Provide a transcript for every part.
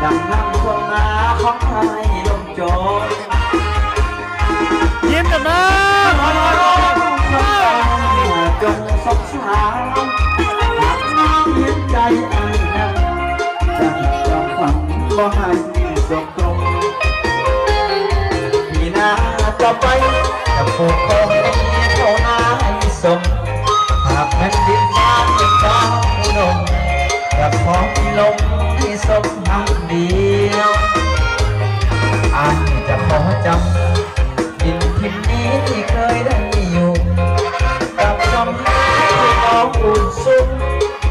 ດັ່ງນ້ຳຖ້ວມນາຂອງອ້າຍລົມໂຈນ ຍິ້ມກັນມາ ຈົງສົງສານ ຫາກນ້ອງເຫັນໃຈອ້າຍນັ້ນ ຈະຮັກຈະຟັງບໍ່ໃຫ້ຕົກລົງ ປີໜ້າຕໍ່ໄປ ຈະປູກຂອງດີເຂົ້ານາໃຫ້ສົມ ຫາກແມ່ນດິນຟ້າເປັນຟ້າອຸດົມ ຈະຂໍມີລົມໃຫ້ສົມຮັກດຽວ ອ້າຍຈະຂໍຈຳ ດິນຖິ່ນນີ້ທີ່ເຄີຍໄດ້ຢູ່ ກັບຄວາມຮັກທີ່ນ້ອງອຸ້ມຊຸມ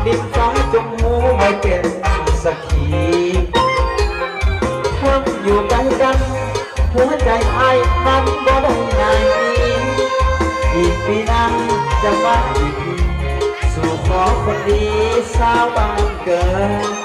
ດິນຟ້າຈົ່ງຮູ້ໄວ້ເປັນສັກຂີ ເຖິງຢູ່ໄກກັນ ຫົວໃຈອ້າຍນັ້ນບໍ່ໄດ້ໜ້າຍໜີ ອີກປີໜ້າຈະມາອີກ ສູ່ຂໍຄົນດີຊາວບ້ານເກີດ.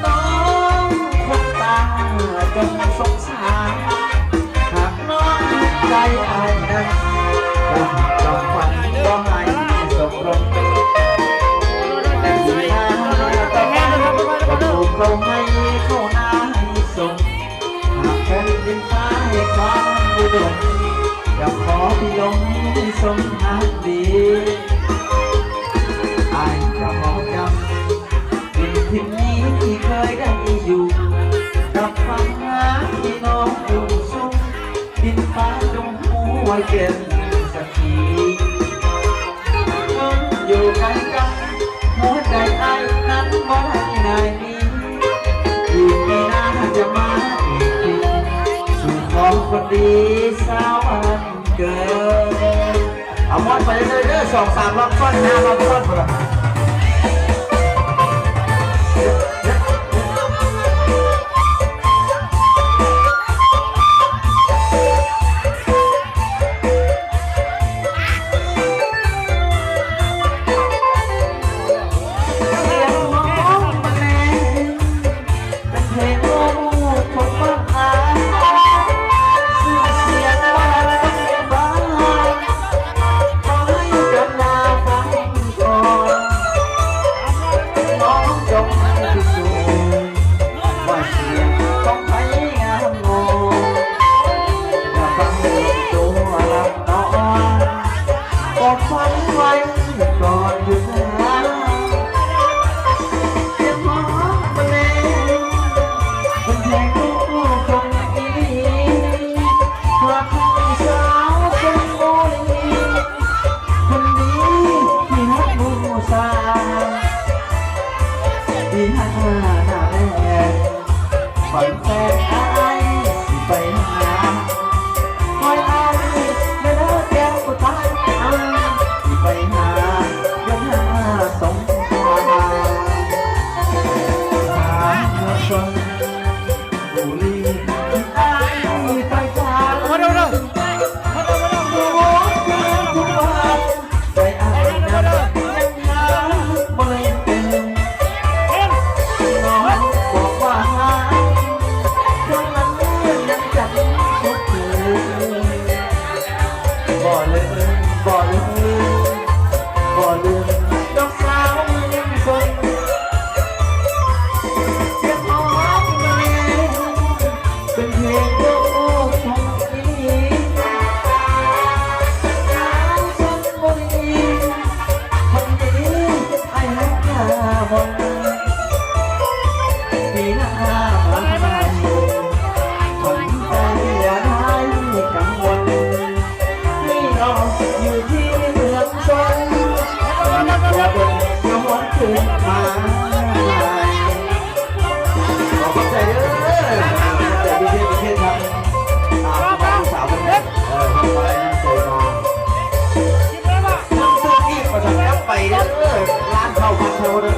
ນ້ອງຄົນຕາຈົ່ງສົງສານ ຫາກນ້ອງໃຈອ້າຍນັ້ນ ຈະຮັກຈະຟັງບໍ່ໃຫ້ຕົກລົງ ແຕ່ຊິຫາກະໄປ ປະຕູເຂົ້າໃຫ້ເຂົ້ານາໃຫ້ສົມ ຫາກແຜ່ນດິນຟ້າໃຫ້ຄວາມອຸດົມ ຢາກຂໍພີ່ລົມໃຫ້ສົມຮັກດີ ອ້າຍຈະຂໍຈຳ ດິນຖິ່ນນີ້ທີ່ເຄີຍໄດ້ຢູ່ ກັບຄວາມຮັກທີ່ນ້ອງອຸ້ມຊຸມ ດິນຟ້າຈົ່ງຮູ້ໄວ້ເປັນສັກຂີ ເຖິງຢູ່ໄກກັນ ຫົວໃຈອ້າຍນັ້ນບໍ່ໄດ້ໜ້າຍໜີ ອີກປີໜ້າຈະມາອີກທີ ສູ່ຂໍຄົນດີຊາວບ້ານເກີດ. ເອົາມ່ວນໄປເລື້ອຍໆເດີ ສອງສາມລອບຊ້ອນ ຫ້າລອບຊ້ອນພຸ້ນລະ. ໄປເດີ ຮ້ານເຂົ້າ ບ້ານເຮົາເດີ.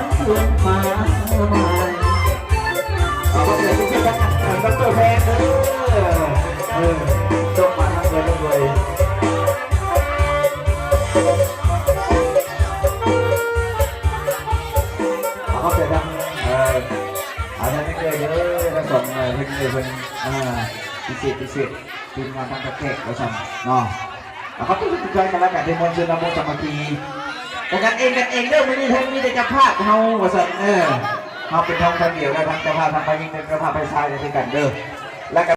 ເອົາ ຂໍຂອບໃຈທຸກທ່ານ ເອີ ດອກເຕີແພງເດີ ເອີ ສົ່ງມາທາງເບີດດ້ວຍ ຂໍຂອບໃຈທາງ ເອີ ອາຈານເອີຍເດີ ທັງສອງ ເອີ ເພິ່ນ ເອີ ເພິ່ນ ອ່າ ພິເສດ ພິເສດ ທີມງານທາງກະແກກວ່າຊັ້ນເນາະ ແລ້ວກໍທຸກໆທ່ານກັນລະກັນ ທີ່ມ່ວນຊື່ນລຳວົງສາມັກຄີ ແຕ່ກັນເອງກັນເອງເດີ ມື້ນີ້ເທິງມີແຕ່ເຈົ້າພາບເຮົາວ່າຊັ້ນ ເອີ ເຮົາເປັນທາງດຽວ ແລ້ວທັງເຈົ້າພາບທັງຝ່າຍຍິງ ເປັນເຈົ້າພາບຝ່າຍຊາຍຄືກັນເດີ ແລ້ວກໍ